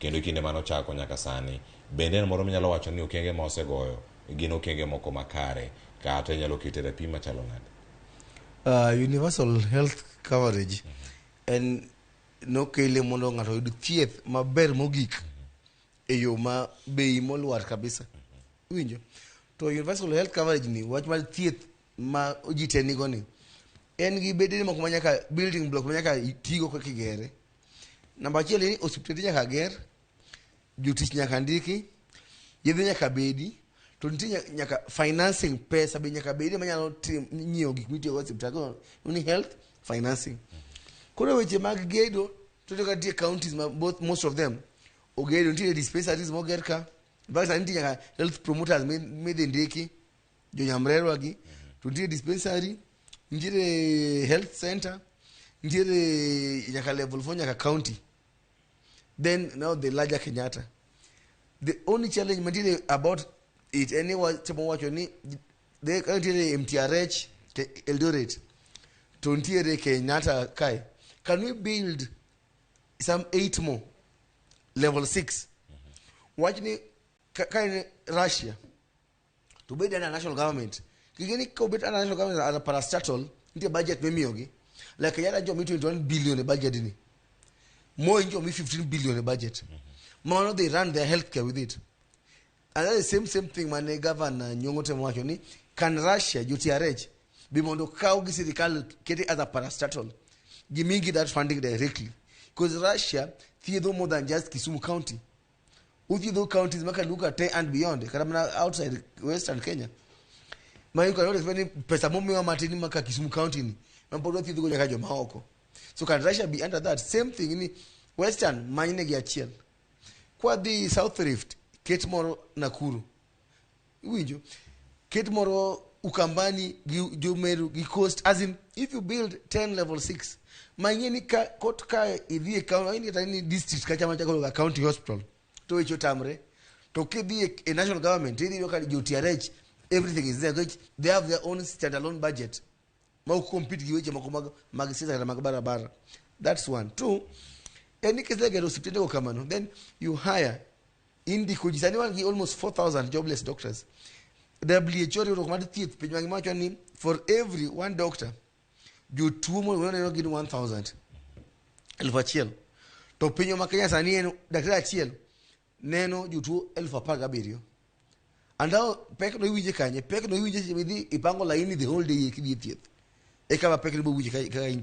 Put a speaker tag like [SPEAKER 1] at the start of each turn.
[SPEAKER 1] Kendo e kinde mane ochako nyaka sani, bende en moro minyalo wacho ni okenge ma osegoyo gin okenge moko makare kata inyalo kete rapim machalo nade?
[SPEAKER 2] Universal health coverage en nokele mondo ng'ato oyud thieth maber mogik e yo ma bei molwar kabisa. Iwinjo? To universal health coverage ni wach mar thieth ma ji te nigo ni en gi bedene moko ma nyaka building block ma nyaka tigo kaka igere. Namba achiel en ni osiptende nyaka ger, jotich nyaka ndiki, yedhe nyaka bedi, to nitie nyaka financing pesa be nyaka bedi manyalo tim nyiewo gik mitiyogo e osiptal. Koro ni health financing. Koro weche mag gedo to ka nitie counties ma both most of them ogedo nitie dispensaries moger ka. In fact, sani nitie nyaka health promoters midhi ndiki jonyamrerwa gi to nitie dispensary nitiere health center nitiere nyaka level 4 nyaka county then now the larger Kenyatta the only challenge mantiere about it en ni watemo wacho ni ka nitiere MTRH Eldoret to nitiere Kenyatta kae can we build some 8 more level 6 wach ni ka en Russia to bed under national government gigeni ka obet under national government as a parastatal nitie budget mimiyogi like Kenyatta njo mi 21 billion e budget ni Moi njo mi 15 billion e budget mano they run their healthcare with it and that's the same thing mane governor Nyong'o temo wacho ni can Russia jo TRH bi mondo kaw gi sirikal kete as a parastatal gimigi that funding directly because Russia thiedho more than just Kisumu County uthiedho counties maka Luka te and beyond kata mana outside western Kenya ma you cannot expect ni pesa momiwa matin maka Kisumu County ni ma pod wathiedho go nyaka joma oko so can Russia be under that same thing ni western manyne gi achiel kwadhi South Rift ket moro Nakuru iwinjo ket moro Ukambani gi Jomeru gi Coast as in if you build 10 level 6 ma ing'e ni ka kot ka idhi e county kata ni district kacha machako ka county hospital to weche otamre to kidhi e national government idhi yudo ka jo TRH everything is there which they have their own standalone budget ma ok compete gi weche moko mag siasa kata mag barabara that's one two en ni kisegero osiptende go kamano then you hire indiko ji sani wan gi almost 4000 jobless doctors WHO riwruok mar thieth piny mangima wacho ni for every one doctor jotuo moneno gin 1000 1,000 to pinywa ma Kenya sani en daktari achiel neno jotuo 17,000 and now pek no iwinje kanye pek no iwinje seche midhi ipango laini the whole day kidhi e thieth eka ma pek no ibo winje kaka in.